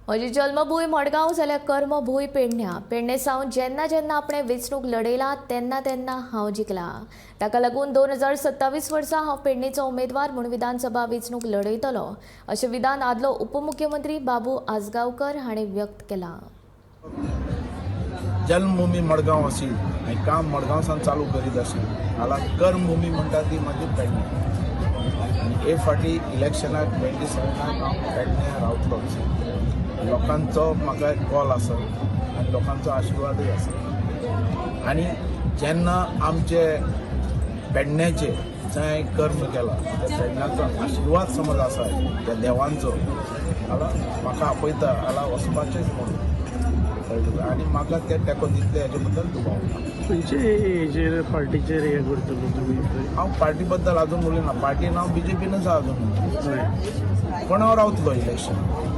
म्हजी जल्मभूंय मडगांव जाल्यार कर्मभूंय पेडण्या. पेडणे सावन जेन्ना जेन्ना आपणें वेंचणूक लढयला तेन्ना तेन्ना हांव जिखला. ताका लागून 2027 वर्सा हांव पेडणेचो उमेदवार म्हूण विधानसभा वेंचणूक लढयतलो अशें विधान आदलो उपमुख्यमंत्री बाबू आजगांवकर हांणी व्यक्त केलां. जन्मभूमी मडगांव आशिल्ली आनी काम मडगांवसान चालू करीत आशिल्ली जाल्यार कर्मभूमी म्हणटा ती म्हाजी पेडणे. आनी हे फावटी इलेक्शनाक 27 हांव पेडणे रावतलोच. लोकांचो म्हाका एक कॉल आसा आनी लोकांचो आशिर्वादूय आसा. आनी जेन्ना आमचे पेडण्याचे जंय कर्म केला त्या पेडण्याचो आशिर्वाद समज आसा त्या देवांचो, जाल्यार म्हाका आपयता जाल्यार वचपाचेंच म्हणून कळ्ळें तुका? आनी म्हाका ते तेंको दितले हेजे बद्दल दुबाव ना. खंयचे हेजेर पार्टीचेर हे करतलो तुमी? हांव पार्टी बद्दल अजून उलयना. पार्टी नांव बीजेपीनच आसा अजून. हय. पण हांव रावतलो इलेक्शन.